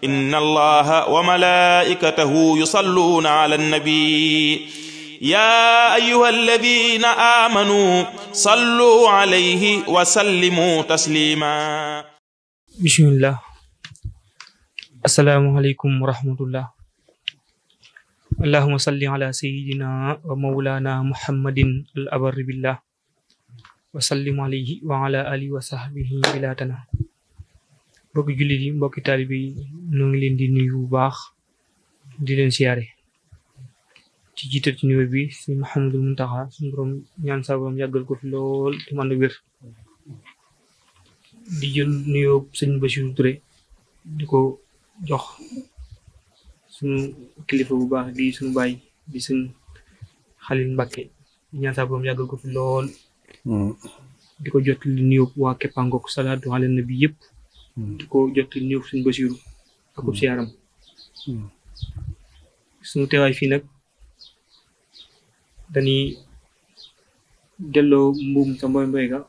inna allaha wa malaikatahu yusalluna ala nabi ya ayyuha alladhina amanu sallu alayhi wa sallimu taslima. bismillah. Assalamu alaikum wa rahmatullah. Allahumma salli ala sayyidina wa maulana Muhammadin al-abarri billah wa sallim alayhi wa ala alihi wa sahbihi bilatana. Mbokki jullit yi, mbokki taalibe yi, ñoo ngi leen di nuyu bu baax di leen siyaare ci jiital ci nuyu bi si Mouhamadul Muntaxa, suñu borom ñaan sa borom yàggal ko fi lool te man wér. di jël nuyoo sëñ Bassirou Touré di ko jox suñu kilifa bu baax di suñu baay di sëñ Xalil Mbàkke ñaan sa borom yàggal ko fi lool. di ko jot li nuyoo waa Keppaangook salaatu ala nabi yëpp. di ko jot li nuyoo suñu Bassirou ak siyaaram. suñu teewaay fii nag dañuy delloo mbuum sa mboy mboy ga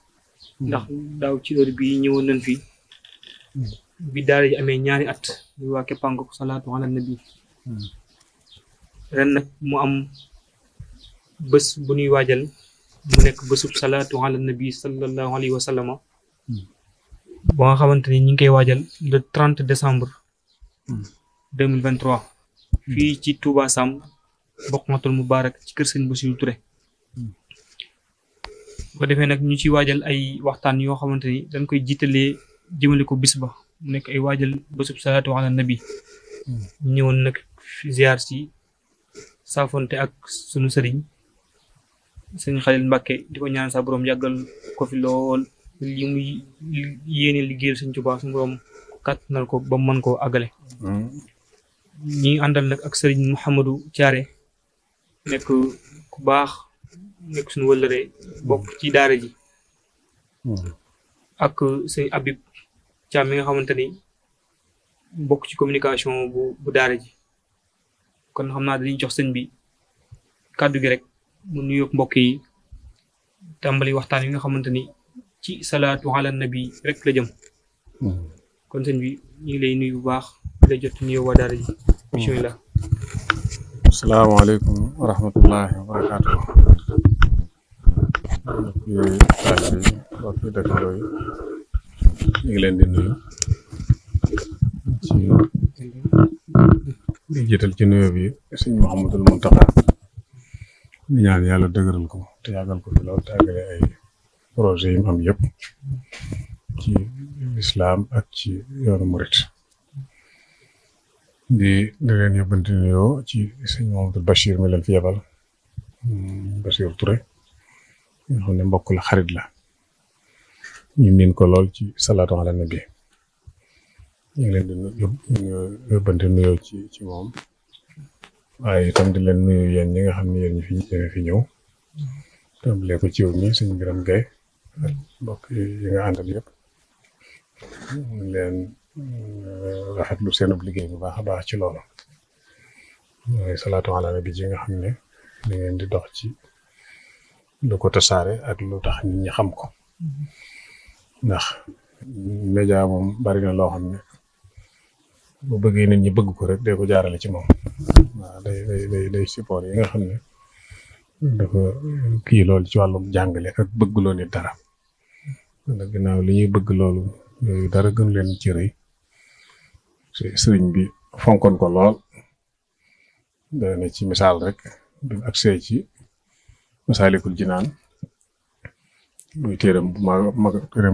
ndax daaw ci heure bi ñëwoon nañ fi bi daara ji amee ñaari at muy waa Keppaangook salaatu ala nabi. ren nag mu am bés bu ñuy waajal mu nekk bésub salaatu ala nabi sallallahu alayhi wa sallam ba nga xamante ni ñu ngi koy waajal le 30 décembre 2023 fii ci Touba Sam Bokmatul Mubarak ci kër sëñ Bassirou Touré. bu ko defee nag ñu ci waajal ay waxtaan yoo xamante ni dañ koy jiitalee jëmale ko bis ba mu nekk ay waajal bésub salaatu ala nabi. ñëwoon nag ziar si saafonte ak sunu sëriñ sëñ Xalil Mbàkke di ko ñaan sa borom yàggal ko fi lool li muy yéene liggéeyal sëñ Tuubaa suñu borom kàttanal ko ba mën koo àggale. ñi àndal nag ak sëriñ Mouhamadou Thiaré nekk ku baax nekk suñu wëllëre bokk ci daara ji ak sëñ Abib Thiam mi nga xamante ni bokk ci communication bu daara ji. kon xam naa dañuy jox sëñ bi kàddu gi rek mu nuyoog mbokk yi tàmbali waxtaan yi nga xamante ni ci salaatu ala nabi rek la jëm. kon sëñ bi ñu ngi lay nuyu bu baax di la jot nuyoo waa daara ji. bismillah. asalaamaaleykum wa rahmatullahi wa barakaatu. yooyu taalibe yi mbokki dëkkandoo yi ñu ngi leen di nuyu ci di jiital ci nuyoo bi sëñ Mouhamadul Muntaxa di ñaan yàlla dëgëral ko te yàggal ko fi lool te àggale ay projet yi mu am yëpp ci lislaam ak ci yoonu murit di leen yóbbante nuyoo ci sëñ Mouhamadul Bachir mi leen fi yebal Bassirou Touré nga xam ne mbokk la xarit la ñu miin ko lool ci salaatu ala nabi. ñu ngi leen di yóbbante nuyoo ci moom waaye itam di leen nuyu yéen ñi nga xam ne yéen ñi fi ñëw tàmbalee ko ci yow mi sëñ Biram Gay ak mbokk yi nga àndal yëpp ñu leen rafetlu seenub liggéey bu baax a baax ci loolu mooy salaatu ala nabi ji nga xam ne da ngeen di dox ci lu ko tasaare ak lu tax nit ñi xam ko ndax média moom bari na loo xam ne bu bëggee nit ñi bëgg ko rek day ko jaarale ci moom waaw day support yi nga xam ne dafa kii loolu ci wàllum jàngale ak bëgg loo nit dara ndax ginnaaw li ñuy bëgg loolu yooyu dara gën leen ci rëy sëriñ bi fonkoon ko lool dana ci misaal rek bi mu agsee ci Masaalikul Jinaan muy téeram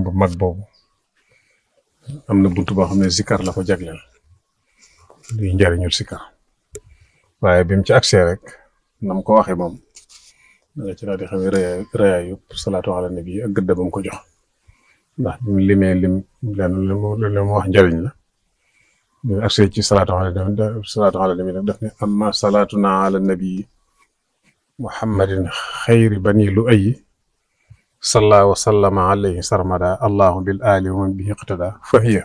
bu mag boobu am na buntu boo xam ne zikar la ko jagleel luy njariñul zikar waaye bi mu ci agsee rek nam ko waxee moom da nga ci daal di xam ne rëyaayu salaatu ala nabi ak gëdd ba mu ko jox ndax bi mu limee leen mu wax njariñ la bi mu agsee ci salaatu ala nabi nag daf ne amma salaatuna ala nabi muhammadin xayri bani lu ayi salla wa sallama alayhi sarmada allahu bil ali wa man bihi iqtada fa hiya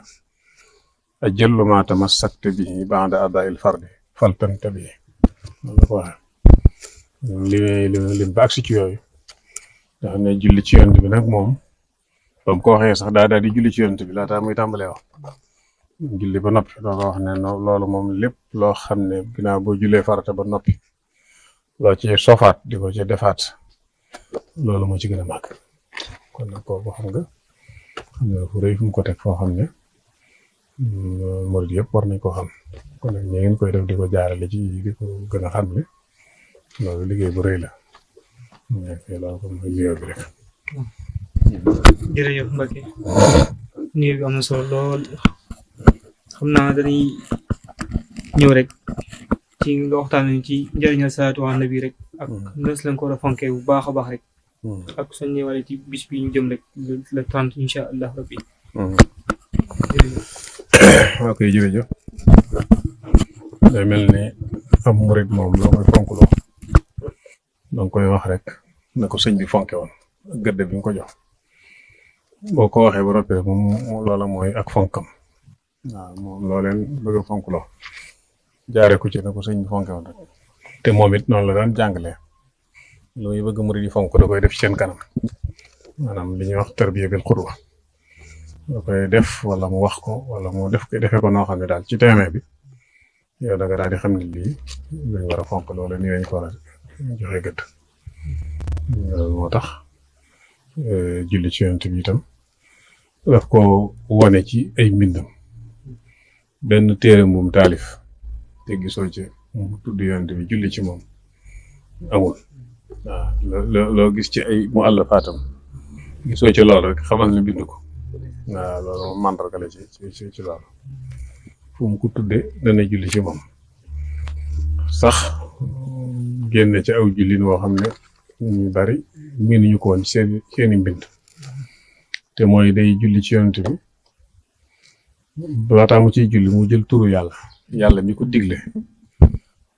ajallu ma tamassakta bihi ba'da adaa'il fardi faltantabi loolu la ko waxee lim ba agsi ci yooyu nga xam ne julli ci yonent bi nag moom ba mu ko waxee sax daa di julli ci yonent bi laataa muy tàmbalee wax julli ba noppi doo ko wax ne loolu moom lépp loo xam ne ginnaaw boo jullee farata ba noppi loo ci sofaat di ko ci defaat loolu moo ci gën a màgg kon nag kooku xam ne fu rëy fu mu ko teg foo xam ne murid yëpp war nañ ko xam kon nag ñi ngeen koy def di ko jaarale ci di ko gën a xam ne loolu liggéey bu rëy la loolu ko mooy nuyoo bi rek. jërëjëf Mbacke nuyoo bi am na solo lool xam naa dañuy ñëw rek ci nga waxtaan ci njëriñal salaatu ala nabi rek ak nes lañ ko war a fonkee bu baax a baax rek ak soñ ñëwaale ci bis bi ñu jëm rek le 30 incha allah rabbi. ok jërëjëf day mel ni am murid moom loo koy fonkloo danga koy wax rek na ko sëñ bi fonke woon ak gëdd bi nga ko jox boo ko waxee ba noppi rek moom loola mooy ak fonkam waaw moom loo leen bëgg a fonkloo jaare ko ci na ko sëñ bi fonke woon rek te moom it noonu la daan jàngalee lu muy bëgg murid yi fonk da koy def ci seen kanam maanaam li ñuy wax tarbiya bil xudwa da koy def wala mu wax ko wala mu defee ko noo xam ne daal ci terrain bi yow da nga daal di xam ne lii lañ war a fonk loolu nii lañ ko war a joxe gëdd loolu moo tax julli ci yonent bi itam daf ko wane ci ay mbindam benn téere moom taalif te gisoo ci mu tudd yonent bi julli ci moom amul waaw loo gis ci ay mu àllafaatam gisoo ci loolu rek xamal ne bind ko waaw loolu moom màndarga la ci loolu fu mu ko tudde dana julli ci moom sax génn ci aw jullin woo xam ne ñu bari mënuñu ko woon ci seeni mbind te mooy day julli ci yonent bi laataa mu ciy julli mu jël turu yàlla mi ko digle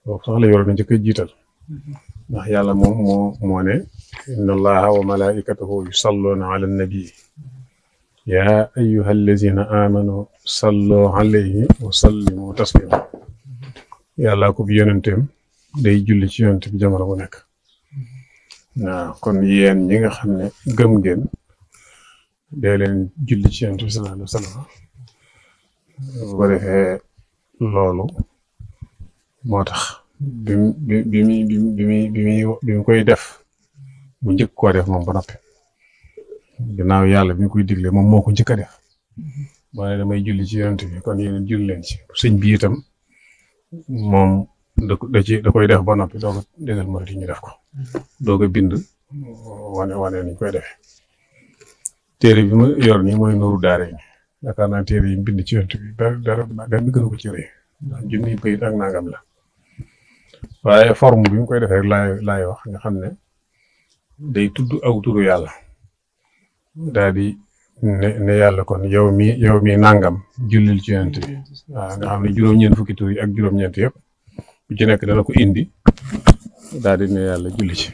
boobu sax la yoroon na njëkk a jiital ndax yàlla moom moo ne inna allaha wa malaikatahu yusalluna ala nabi yaa ayyuha allazina amanu sallu alayhi wa sallimu taslima yàlla ko bi yonenteem day julli ci yonent bi jamono bu nekk waaw kon yéen ñi nga xam ne gëm ngeen dee leen julli ci yonent bi sallallahu alayhi wa sallam bu ko defee loolu moo tax bi mu koy def mu njëkk koo def moom ba noppi ginnaaw yàlla bi mu koy digle moom moo ko njëkk a def moo ne damay julli ci yonent bi kon yéen julli leen ci sëñ bi itam moom da koy def ba noppi doo ko dégal murid yi ñu def ko doo ko bind wane niñ koy defee téere bi ma yor nii mooy Nuuru Daarayni yaakaar naa téere yi bind ci yonent bi dara benn gënu ko ci rëy ndax junniy bayit ak nangam la waaye forme bi mu koy defee rek laay wax nga xam ne day tudd aw turu yàlla daal di ne yàlla kon yow mi nangam jullil ci yonent bi waaw nga xam ne juróom-ñeent fukki tur yi ak juróom-ñeent yëpp bu ci nekk dana ko indi daal di ne yàlla julli ci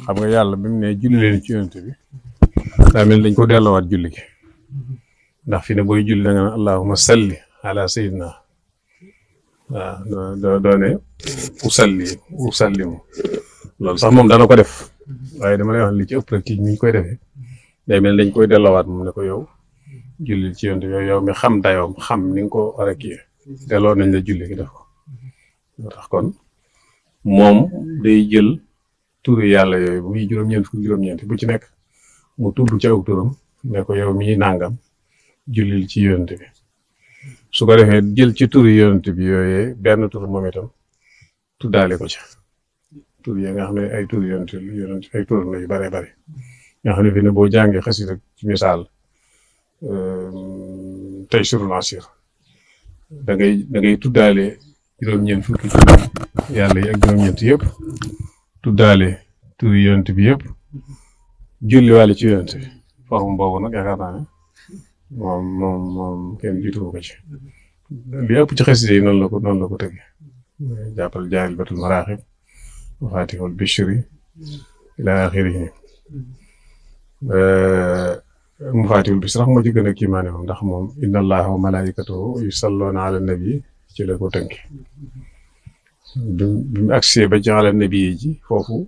xam nga yàlla bi mu ne julli leen ci yonent bi daa mel dañ ko delloowaat julli gi ndax fi ne booy julli da nga ne allahumma salli ala sayyidina waaw doo ne usallimu loolu sax moom dana ko def waaye dama lay wax li ci ëpp rek kii mi ñu koy defee day mel dañ koy delloowaat moom ne ko yow julli ci yonent bi yow mi xam dayoom xam ni nga ko war a kii delloo nañ la julli gi def ko moo tax kon moom day jël turu yàlla yooyu bu muy juróom-ñeent fukki juróom-ñeent bu ci nekk mu tudd ci aw turam ne ko yow mi nangam jullil ci yonent bi su ko defee jël ci turu yonent bi yooyee benn tur moom itam tuddaale ko ci tur yi nga xam ne ay tur yonent ay tur la yu bare bare nga xam ne fi ne boo jàngee xasida ci misaal Taysirul Asir da ngay tuddaale juróom-ñeent fukki tur yàlla yi ak juróom-ñeent yëpp tuddaale tur yonent bi yëpp julliwaale ci yonent bi forme boobu nag yaakaar naa ne moom kenn jiituwu ko ci li ëpp ci xasida yi noonu la ko tëgge jàppal Jaalibatul Maraaxib Mafaatihul Bichri ila axirihi Mafaatihul Bichri sax moo ci gën a kiimaane moom ndax moom inna allaha wa malaikatahu yusalloona ala nabi ci la ko tënki bi mu agsee ba ci ala nabi ji foofu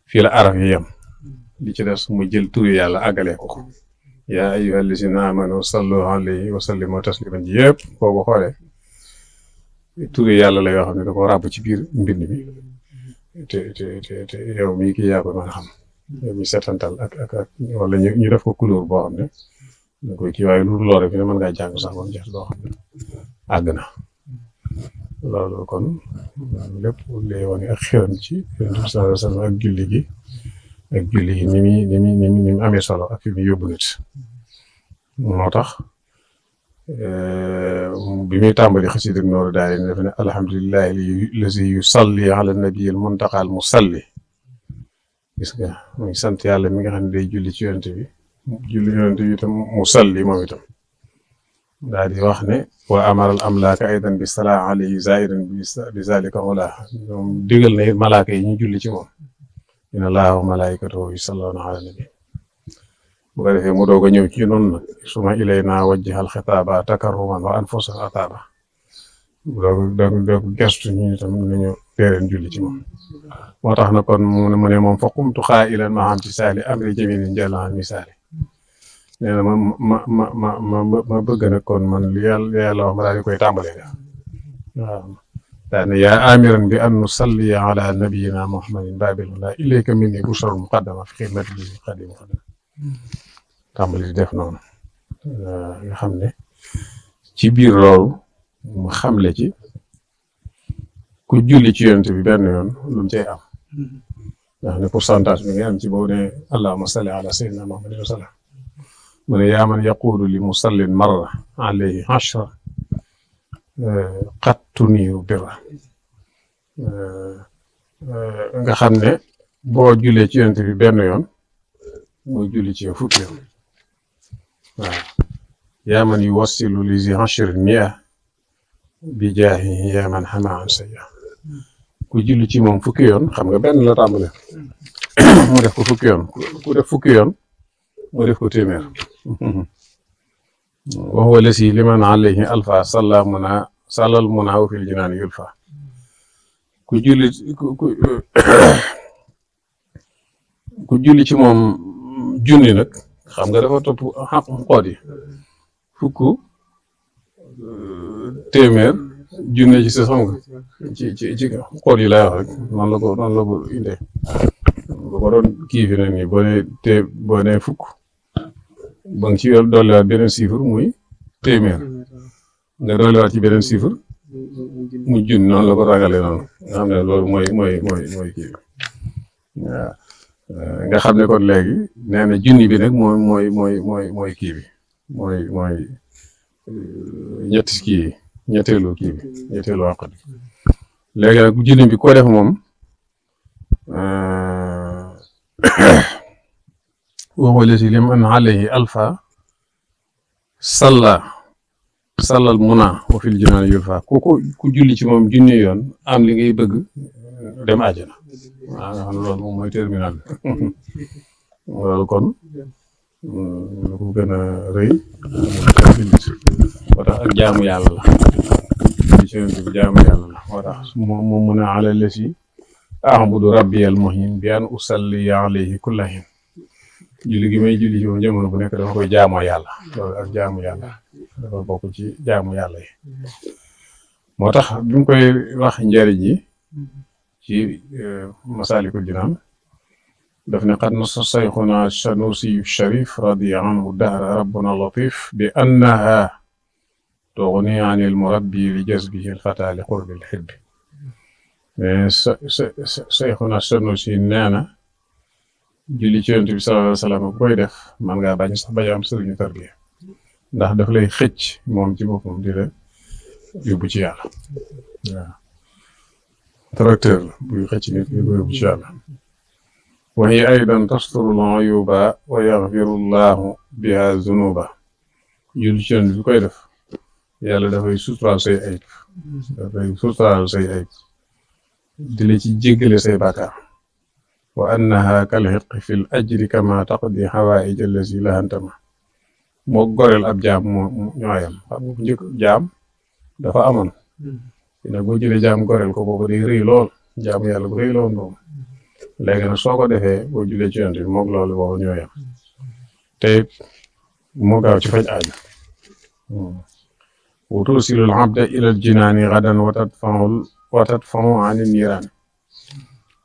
fii la araf yi yem li ci des mu jël turu yàlla àggalee ko yaa ayyuhal lazina amanu sallu alayhi wa sallimu tasliman ji yëpp boo ko xoolee turi yàlla la yoo xam ne da ko ràbb ci biir mbind mi te yow mii kii yaa ko mën a xam yow mi setantal ak wala ñu def ko couleur boo xam ne da koy kii waaye lu loo rek ne mën ngaa jàng sax ba mu jeex loo xam ne àgg na loolu kon lépp lay wane ak xiram ci Yonent bi sallallahu alayhi wa sallam ak julli gi ni muy amee solo ak fi muy yóbbu nit moo tax bi muy tàmbali xasida Nooru Daarayni dafa ne alhamdulillahi lazi yusalli ala nabiyil muntaqal musalli gis nga muy sant yàlla mi nga xam ne day julli ci yonent bi julli yonent bi itam musalli moom itam daal di wax ne wa amara al amlaaka aydan bi salaa alayhi zaidan bi zalika wala moom digal na it malaaka yi ñu julli ci moom inna allaha wa malaikatahu yusalluna ala nabi bu ko defee mu doog a ñëw ci noonu nag suma ilayna wajjihal xitaaba takarruman wa anfusan ataaba bu doog gestu ñu itam nañu teereen julli ci moom moo tax na kon mu ne moom fa qumtu xaa'ilan ma am ci saali amri jamilin jalan misaali nee na ma bëgg nag kon man li yàlla wax ma daal di koy tàmbalee def waaw daane yaa amiran bi an nusalli ala nabiyina muhammadin babil la ilayka minni busharun muqaddama fi xidmati bi xadim tàmbali di def noonu nga xam ne ci biir loolu mu xamle ci ku julli ci yonent bi benn yoon lu mu cay am nga xam ne pourcentage bi nga am ci boobu ne allahumma salli ala sayyidina muhammadin wa sallam mu ne yaa man yaquulu li musallin marra alayhi ashra qad tuniiru birra nga xam ne boo jullee ci yonent bi benn yoon mooy julli ci yow fukki yoon waaw yaa man yuwassilu li zi ashrin mi'a bi jaahihi yaa man xama an sayya ku julli ci moom fukki yoon xam nga benn la tàmbale mu def ko fukki yoon ku def fukki yoon mu def ko téeméer wa huwa lasi liman alayhi alfa sallal muna wa fil jinaan yulfa ku julli ci moom junni nag xam nga dafa topp xaq xoot yi fukk téeméer junne ci sa xam nga ci xoot yi lay wax rek noonu la ko indee bu ko doon kii fi ne nii boo nee fukk ba nga ci dolliwaat beneen chiffre muy téeméer nga dolliwaat ci beneen chiffre mu junni noonu la ko ragalee noonu nga xam ne loolu mooy kii bi waaw nga xam ne kon léegi nee na junni bi nag mooy kii bi mooy ñetteelu kii bi ñetteelu àq bi léegi nag junni bi ko def moom waxu la si lim an alayhi alfa sallal muna wa fil jinaan yulfa ku julli ci moom junni yoon am li ngay bëgg dem àjjana waaw nga xam ne loolu moom mooy terminal bi loolu kon lu ko gën a rëy moo tax ak jaamu yàlla la ci yonent bi jaamu yàlla la moo tax moom mu ne ala lasi a'budu rabbiyal muhin bi an usalli alayhi kulla hin julli gi may julli ci moom jamono bu nekk dafa koy jaamoo yàlla loolu ak jaamu yàlla dafa bokk ci jaamu yàlla yi moo tax bi mu koy wax njëriñ yi ci Masaalikul Jinaan daf ne qad nassa sayxuna Sanusi Sharif radiya anhu dahra rabbuna latif bi annaha tughni anil murabbi li jazbihi al-fata li qurbil hibbi sayxuna Sanusi nee na julli ci Yonent bi sallallahu alayhi wa sallam bu koy def man ngaa bañ sax bañ am sëriñu tarbiya ndax daf lay xëcc moom ci boppam di la yóbbu ci yàlla waaw tracteur la buy xëcc nit ñi ko yóbbu ci yàlla wa hiya aydan tasturul uyuba wa yaghfiru llahu biha zunuba julli ci Yonent bi koy def yàlla dafay suturaal say ayib di la ci jéggale say bàkkaar wa annaha kal hiqqi fil ajri kama taqdi hawaa'ij allazi lahantama moo goreel ab jaam ñooyam xam nga bu njëkk jaam dafa amoon nag boo jëlee jaam goreel ko boobu day rëy lool jaamu yàlla bu rëy lool moom léegi nag soo ko defee boo julee ci Yonent bi moog loolu boobu ñooyam te moo gaaw ci faj aajo wa tusilu al abda ila al jinaani gadan wa tadfa'u ani niiraan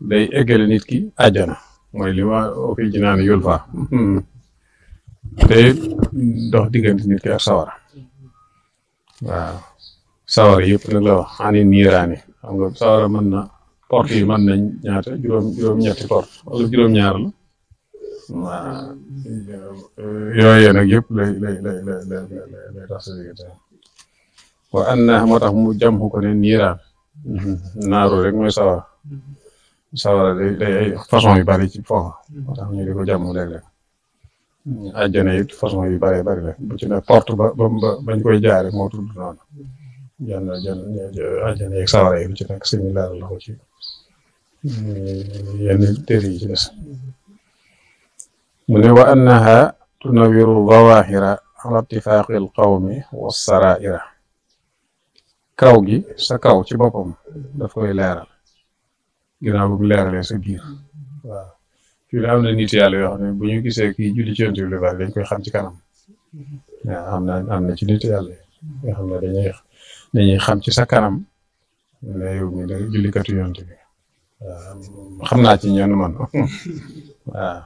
day eggale nit ki àjjana mooy li ma fi jinaani yulfa te dox diggante nit ki ak sawara waaw sawara yëpp nag la wax ani niiraani xam nga sawara mën na porte yi mën nañ ñaata juróom-ñetti porte wala juróom-ñaar la waaw yooyee nag yëpp lay tax sa diggante wa anna moo tax mu jam ko ne niiraan naaru rek mooy sawara day ay façon yu bari ci foofa moo tax ñu di ko jàmm léeg-léeg àjjana it façon yu bari bari la bu ci ne porte ba bañ koy jaare moo tudd noonu àjjana yeeg sawara yi lu ci nekk sëñ leeral la ko ci yenn téere yi ci des mu ne wa annaha tunawiru zawahira ala ittifaqi al qawmi wa saraira kaw gi sa kaw ci boppam daf koy leeral ginnaaw bu leeralee sa biir waaw fii la am na nit yàlla yoo xam ne bu ñu gisee kii julli ci yonent bi lu bari dañ koy xam ci kanam waaw am na ci nit yàlla yoo xam ne dañuy xam ci sa kanam ne yow mi da jullikatu yonent bi waaw xam naa ci ñenn man waaw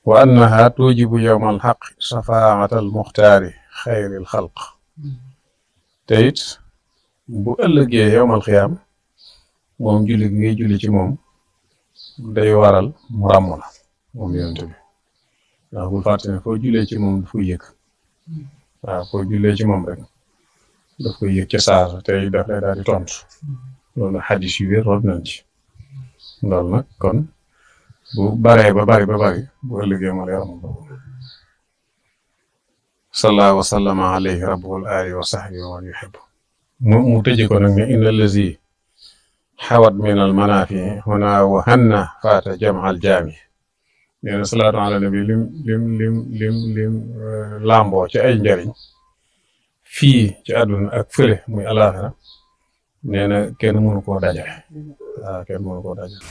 wa annaha tujibu yawma alxaq shafaata almuxtaari xayri alxalq te it bu ëllëgee yawmal xiyaam moom julli gi ngay julli ci moom day waral mu ràmm la moom yonent bi ndax bul fàtte ne foo jullee ci moom daf koy yëg waaw foo jullee ci moom rek daf koy yëg ca saasa tey daf lay daal di tontu loolu xadis yu wér root nañ ci loolu nag kon bu baree ba bari bu ëllëgee moo lay ràmm boobu salla wa sallama alayhi rabbul ali wa sahbi wa man yuhibbu mu tëje ko nag ne inna allazi xawat min al manafi huna wa hanna faata jamal jaami nee na salaatu ala nabi lim lamboo ci ay njariñ fii ci àdduna ak fële muy alaxira nee na kenn mënu koo dajale waaw kenn mënu koo dajale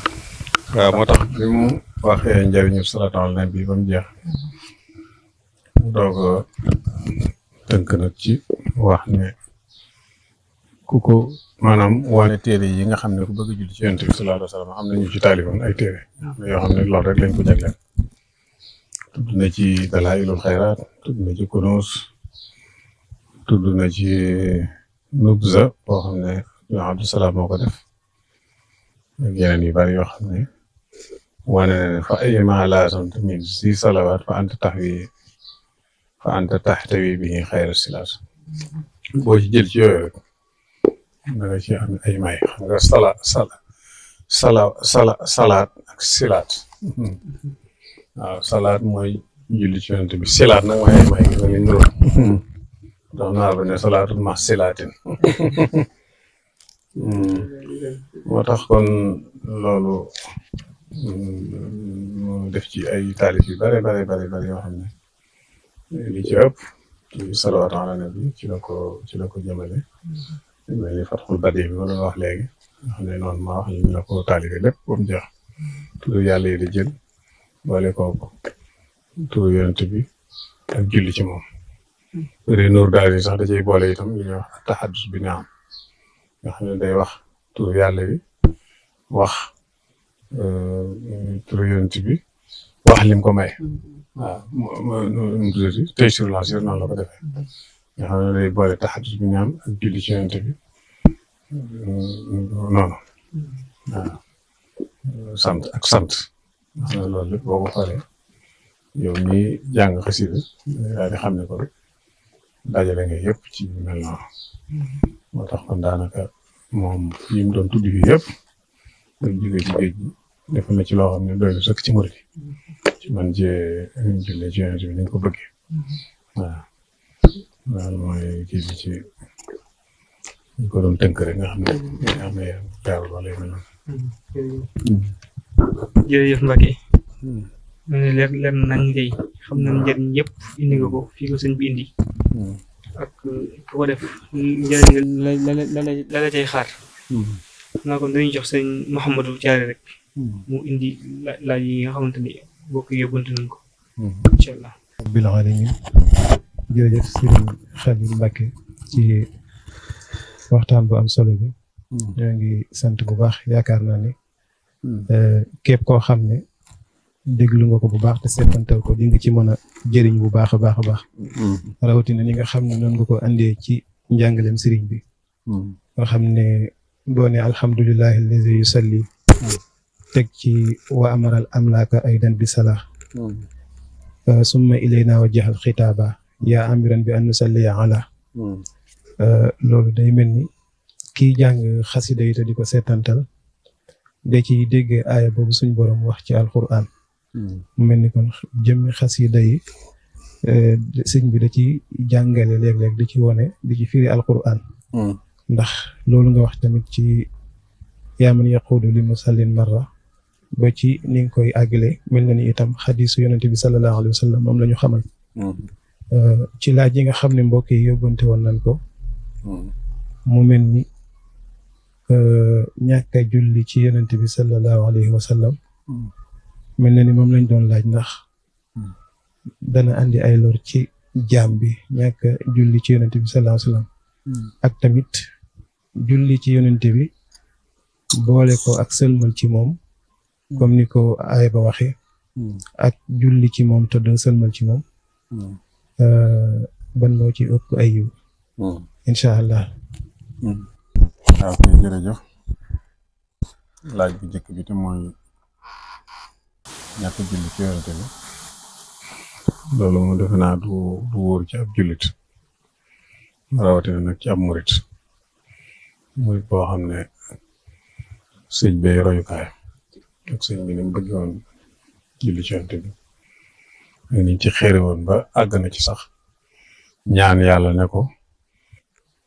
waaw moo tax bi mu waxee njariñu salaatu ala nabi ba mu jeex doog a tënk nag ci wax ne ku ko maanaam wane téere yi nga xam ne ku bëgg a julli ci yonent bi sallallahu alayhi wa sallam am nañu ci taalifoon ay téere yoo xam ne loolu rek lañ ko jagleel tudd na ci dalailul xayraat tudd na ci kunuus tudd na ci nubza boo xam ne yoo Abdou Salaam moo ko def ak yeneen yu bari yoo xam ne wane na ne fa ayyama laazamta min si salawaat fa anta taxtawi bihi xayra silaat boo ci jël ci yooyu rek da nga ci am ay may xam nga salaat ak silaat waaw salaat mooy julli ci yonent bi silaat nag mooy ay may nga li ndur dox naa ba ne salaatul ma silaatin moo tax kon loolu mu def ci ay taalif yu bare yoo xam ne li ci ëpp ci salawaatu ala nabi ci la ko jëmale mel ni Fatxul Badi bi ma doon wax léegi nga xam ne noonu ma wax ñu la ko taalife lépp ba mu jeex turu yàlla yi di jël boole kooku turu yonent bi ak julli ci moom bëri nuur daal yi sax da cay boole itam li ñuy wax taxaddus bi naam nga xam ne day wax turu yàlla bi wax turu yonent bi wax lim ko may waaw tey sur la sur noonu la ko defee nga xam ne day boole taxaddus bi naam ak julli ci yonent bi noonu waaw sant nga xam ne loolu lépp boo ko xoolee yow mii jàng xasida daal di xam ne ko rek dajale nga yëpp ci mel noonu moo tax kon daanaka moom yi mu doon tudd yi yëpp day jóge ci géej gi def na ci loo xam ne doy na sëkk ci murid ci man jee jullee ci yonent bi ni ko bëggee waaw loolu mooy kii bi ci ñu ko doon tënk rek nga xam ne nga xam ne gaawul wala yu mel noonu jërëjëf Mbacke mu ne leer nañ ngay xam nañ njëriñ yëpp indi nga ko fii ko sëñ bi indi ak ku ko def njëriñ la la cay xaar naa kon dañuy jox sëñ Mouhamadou Thiaré rek mu indi laaj yi nga xamante ni bokk yóbbante nañ ko incha allah rabbil alamin jërëjëf Sëriñ Xalil Mbàkke ci waxtaan bu am solo bi ñoo ngi sant bu baax yaakaar naa ne képp koo xam ne déglu nga ko bu baax te seetantal ko di nga ci mën a jëriñ bu baax a baax a baax rawatina ni nga xam ne noonu nga ko andee ci njàngaleem sëriñ bi nga xam ne boo ne alhamdulillahi allazi yusalli teg ci wa amaral amlaaka aydan bi salaa summa ilayna wajjahal xitaaba yaa amiran bi an nusalliya ala loolu day mel ni kii jàng xasida yi te di ko seetantal da ci dégg aaya boobu suñ borom wax ci alquran mu mel ni kon jëmmi xasida yi sëñ bi da ci jàngale léeg-léeg di ci wone di ci firi alquran ndax loolu nga wax tamit ci yaa man yaquudu li musallin marra ba ci ni nga koy àggale mel na ni itam xadisu yonente bi sallallahu alayhi wa sallam moom la ñu xamal ci laaj yi nga xam ne mbokk yi yóbbante woon nañ ko mu mel ni ñàkk a julli ci yonente bi sallallahu alayhi wa sallam mel na ni moom lañ doon laaj ndax dana andi ay lor ci jaam bi ñàkk a julli ci yonente bi sallallahu alayhi wa sallam ak tamit julli ci yonente bi boole ko ak sëlmal ci moom comme ni ko aay ba waxee ak julli ci moom te doo sëlmal ci moom ban moo ci ëpp ay yiw incha allah waaw kay jërëjëf laaj bu njëkk bi te mooy ñàkk julli ci yonente bi loolu mu defe naa du wóor ci ab jullit rawatina nag ci ab murit boo xam ne sëñ bay royukaay ak sëñ bi ni mu bëgg woon julli ci yonente bi ak niñ ci xéere woon ba àgg na ci sax ñaan yàlla ne ko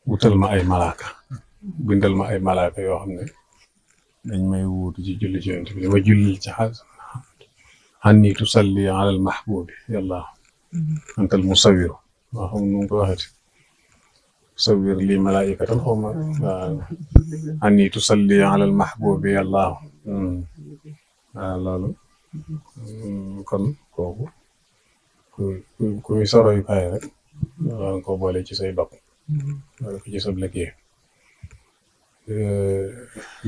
wutal ma ay malaaka bindal ma ay malaaka yoo xam ne dañ may wuutu ci julli ci yonente bi dama julli ci xanni tusalli ala al mahbubi yàlla antal musawiru waa xam nu mu ko waxeti musawir lii malaikatan xaw ma waaw xanni tusalli ala al mahbubi yàlla waaw loolu kon kooku ku muy soroyukaay rek waa nga ko boole ci say bopp wala ko ci sab liggéey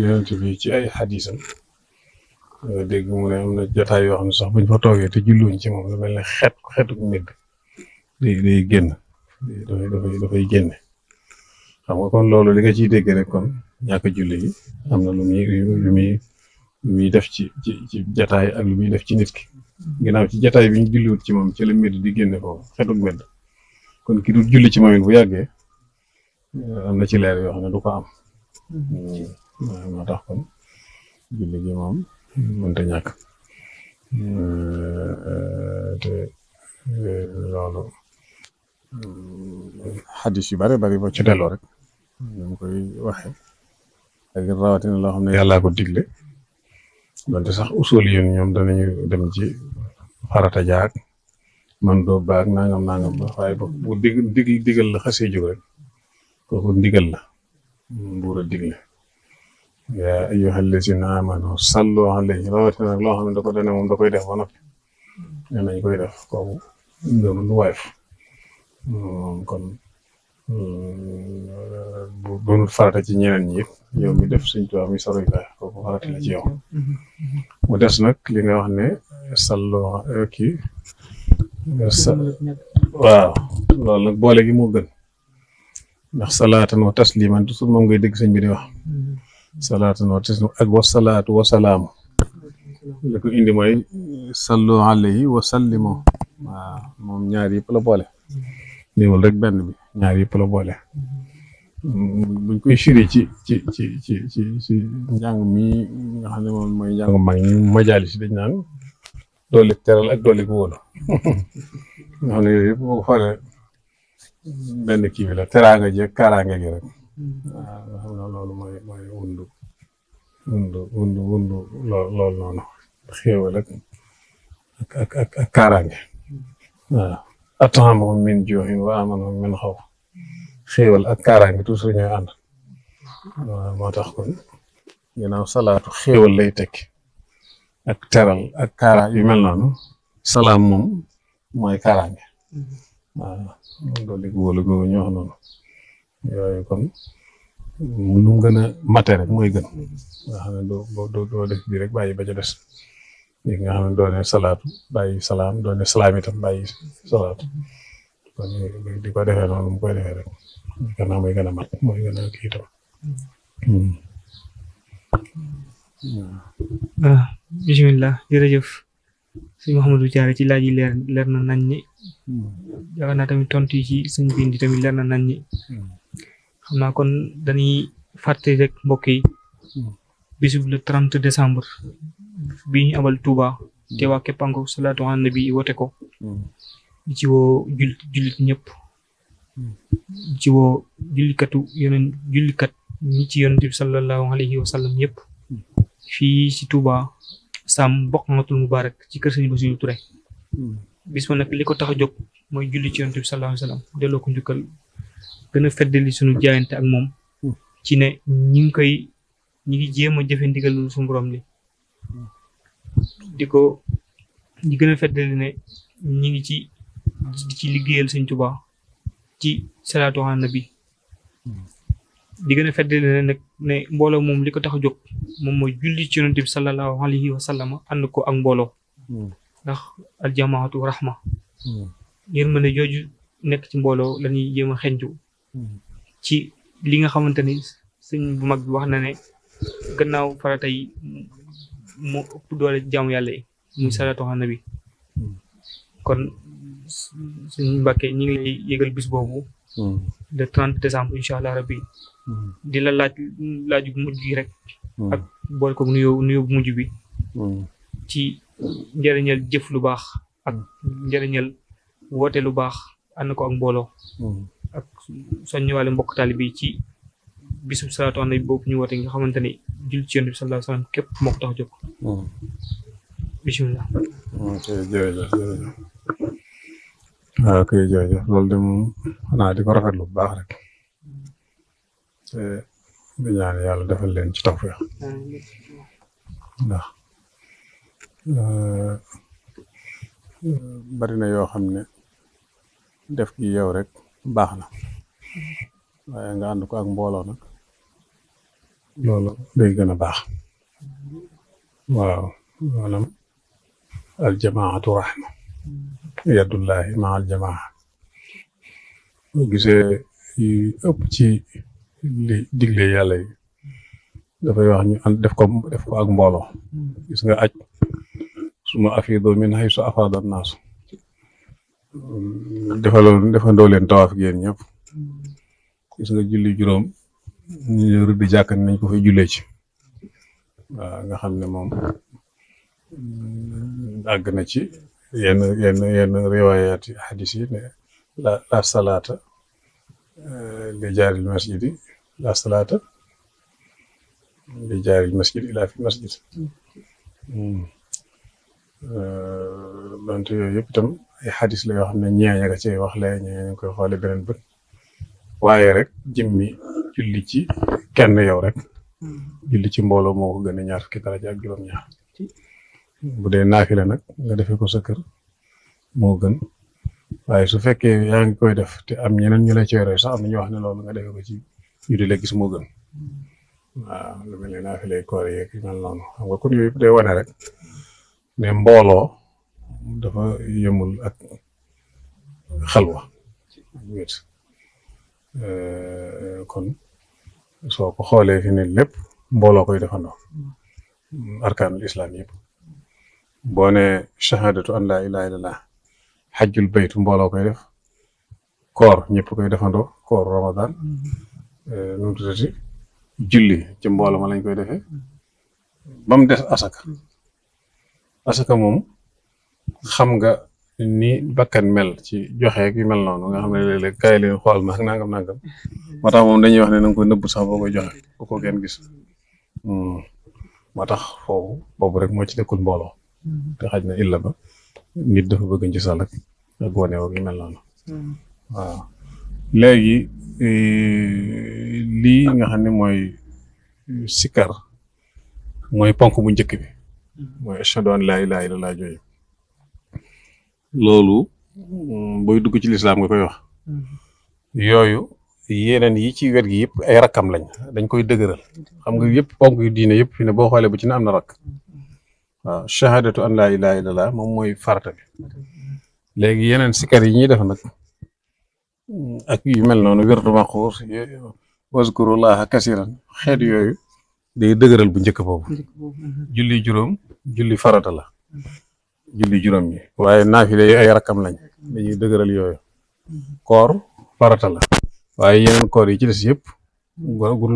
yonent bi ci ay xadisam dégg mu ne am na jotaay yoo xam ne sax buñ fa toogee te julluñ ci moom lu mel ne xetu mbir day génn dafay génne xam nga kon loolu li nga ciy dégg rek kon ñàkk julli gi am na lu muy def ci jotaay ak lu muy def ci nit ki ginnaaw ci jotaay bi ñu julliwut ci moom ci la mbir di génne foofu xetu mbir kon ki du julli ci moom it bu yàggee am na ci leer yoo xam ne du ko am moo tax kon julli gi moom mënta ñàkk te loolu xadis yu bare bari ba ci delloo rek ñu koy waxee ak rawatina loo xam ne yàllaa ko digle donte sax usul yi ñoom danañu dem ci farata jaag man doo baag nangam ba waaye bu digal la xasee jóg rek kooku ndigal la buur a digle yaa ayyuhal lazina amanu sallu alayhi rawatina nag loo xam ne da ko dane moom da koy def ba noppi nee nañ koy def kooku doonu lu woyof kon bu doonul farata ci ñeneen ñi it yow mi def Sëñ Tuubaa mi soroy kaay kooku farata la ci yow mu des nag li nga wax ne sallu kii waaw loolu nag boole gi moo gën ndax salaatan wa tasliman toujours moom ngay dégg sëñ bi di wax salaatan wa tasliman ak wa salaatu wa salaamu li ko indi mooy sallu alayhi wa sallimu waaw moom ñaar yëpp la boole néewul rek benn bi ñaar yëpp la boole buñ koy firi ci njàng mi nga xam ne moom mooy njàngu mag ñi majaalis dañ naan doole teral ak doole wóolu nga xam ne yooyu yëpp boo ko xoolee benn kii bi la teraanga ji ak kaaraange gi rek waaw nga xam ne loolu mooy wundu loolu noonu xéewal ak kaaraange waaw at'amahum min juu'in wa aamanahum min xawf xéewal ak kaaraange toujours ñooy ànd waaw moo tax kon ginnaaw salaatu xéewal lay tekki ak teral ak kaara yu mel noonu salaam moom mooy kaaraange waaw dolli wóolu googu ñu wax noonu yooyu kon lu mu gën a mate rek mooy gën nga xam ne doo def bii rek bàyyi ba ca des li nga xam ne doo ne salaatu bàyyi salaam doo ne salaam itam bàyyi salaatu kon di ko defee noonu mu koy defee rek gannaaw mooy gën a mat mooy gën a kii itam bismillah jërëjëf sëñ Mouhamadou Thiaré ci laaj yi leer na nañ ni yaakaar naa tamit tontu yi ci sëñ Bindi tamit leer na nañ ni xam naa kon dañuy fàtte rek mbokk yi bisub le 30 décembre bi ñu amal Touba te waa Képpango salaatu ala nabi wote ko di ci woo jullit ñëpp di ci woo jullikat ñi ci yonent bi sallallahu alayhi wa sallam yëpp fii ci Touba Sam Boqatul Mubarak ci kër Sëñ Bassirou Touré bis ma nag li ko tax a jóg mooy julli ci yonent bi sallallahu alayhi wa sallam delloo ko njukkal gën a feddali suñu jaayante ak moom ci ne ñi ngi jéem a jëfe ndigal suñu borom li di gën a feddali ne ñi ngi ci liggéeyal Sëñ Touba ci salaatu ala nabi di gën a feddali ne nag ne mbooloo moom li ko tax a jóg moom mooy julli ci yonent bi sallallahu alayhi wa sallam ànd ko ak mbooloo ndax aljamaatu rahma yërmande jooju nekk ci mbooloo lañuy jéem a xenju ci li nga xamante ni sëñ bu mag bi wax na ne gannaaw farata yi moo ëpp doole jaamu yàlla yi muy salaatu ala nabi kon sëñ Mbàkke ñi ngi lay yëgal bis boobu le 30 décembre incha allah rabbi di la laaju mujj gi rek ak boole ko nuyoo bu mujj bi ci njëriñal jëf lu baax ak njëriñal woote lu baax ànd ko ak mbooloo ak soññiwaale mbokk taalibe bi ci bisub salaatu ala nabi boobu ñu woote nga xamante ni jul ci yonent bi sallallahu alayhi wa sallam képp moo ko tax a jóg bismillah jërëjëf waaw kay jërëjëf loolu de moom xanaa di ko rafetlu bu baax rek te di ñaan yàlla defal leen ci tawfeex ndax bari na yoo xam ne def gi yow rek baax na waaye nga ànd ko ak mbooloo nag loolu day gën a baax waaw maanaam aljamaatu rahma yadullahi ma aljamaa boo gisee yu ëpp ci li digle yàlla yi dafay wax ñu ànd def ko ak mbooloo gis nga aj suma afiidu min haysu afaada naasu defandoo leen tawaaf ak yéen ñëpp gis nga julli juróom ñu rëdd jàkk nañ ko fay jullee ci waaw nga xam ne moom àgg na ci yenn riwaayaati xadis yi ne la salaata li jaaril masjidi la salaata li jaaril masjid ila fi masjid donte yooyu yëpp itam ay xadis la yoo xam ne ñeeña nga ci wax la ñeeña nga koy xoole beneen bët waaye rek jëmmi julli ci kenn yow rek julli ci mbooloo moo ko gën a ñaar fukki daraja ak juróom-ñaar bu dee naafila nag nga defee ko sa kër moo gën waaye su fekkee yaa ngi koy def te am ñeneen ñu la ci yore sax am na ñu wax ne loolu nga defee ko ci yu di la gis moo gën waaw lu mel ne naafilay koor yeeg yu mel noonu xam nga kon yooyu yëpp day wane rek ne mbooloo dafa yëmul ak xalwa ak wét kon soo ko xoolee fi ne lépp mbooloo koy defandoo arkaanul islam yëpp boo ne shahadatu an laa ilaha illallah xajjul baytu mbooloo koy def koor ñëpp koy defandoo koor ramadan nu mu tuddati julli ci mbooloo ma lañ koy defee ba mu des asaka moom xam nga ni bakkan mel ci joxe ak yu mel noonu nga xam ne léeg-léeg kaay leen xool ma nangam moo tax moom dañuy wax ne na nga koy nëbb sax boo koy joxe bu ko kenn gis moo tax foofu boobu rek moo ci nekkul mbooloo te xaj na illa ba nit dafa bëgg ci sal ak wane ak yu mel noonu waaw léegi lii nga xam ne mooy sikkar mooy ponk bu njëkk bi mooy ashhadu an laa ilaaha illallaah jooju loolu booy dugg ci lislaam nga koy wax yooyu yeneen yi ci wet gi yëpp ay rakkam lañ dañ koy dëgëral xam nga yëpp ponk yu diine yëpp fi ne boo xoolee bu ci ne am na rakk waaw shahadatu an laa ilaaha illallah moom mooy farata bi léegi yeneen sikar yi ñuy def nag ak yu mel noonu wirdu maxuus wazkurullaha kasiran xeet yooyu day dëgëral bu njëkk boobu julli juróom julli farata la julli juróom yi waaye naafile yi ay rakkam lañ dañuy dëgëral yooyu koor farata la waaye yeneen koor yi ci des yëpp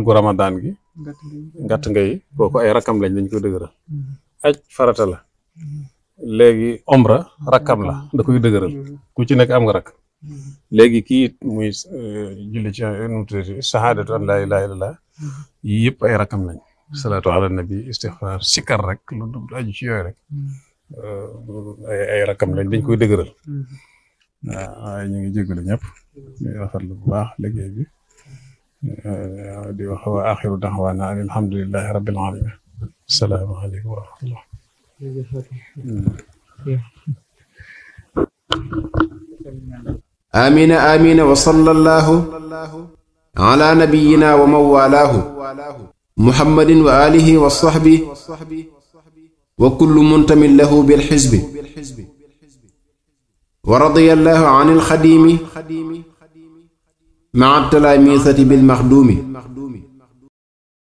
gu ramadaan gi ngàtt ngay kooku ay rakkam lañ dañ koy dëgëral aj farata la léegi omra rakkam la da koy dëgëral ku ci nekk am nga rakk léegi kii muy julli ci nu tuddati shahadatu an laa ilaaha illallah yii yëpp ay rakkam lañ salaatu ala nabi istixfaar sikkar rek lu aju ci yooyu rek ay rakkam lañ dañ koy dëgëral waaye ñu ngi jégalu ñëpp di rafetlu bu baax liggéey bi di wax wa axiru daxwaana an alhamdulillahi rabbil alamin assalaamu aleykum wa rahmatullah آمين آمين وصلى الله على نبينا ومن والاه محمد وآله وصحبه وكل منتم له بالحزب ورضي الله عن الخديم مع التلاميذة بالمخدوم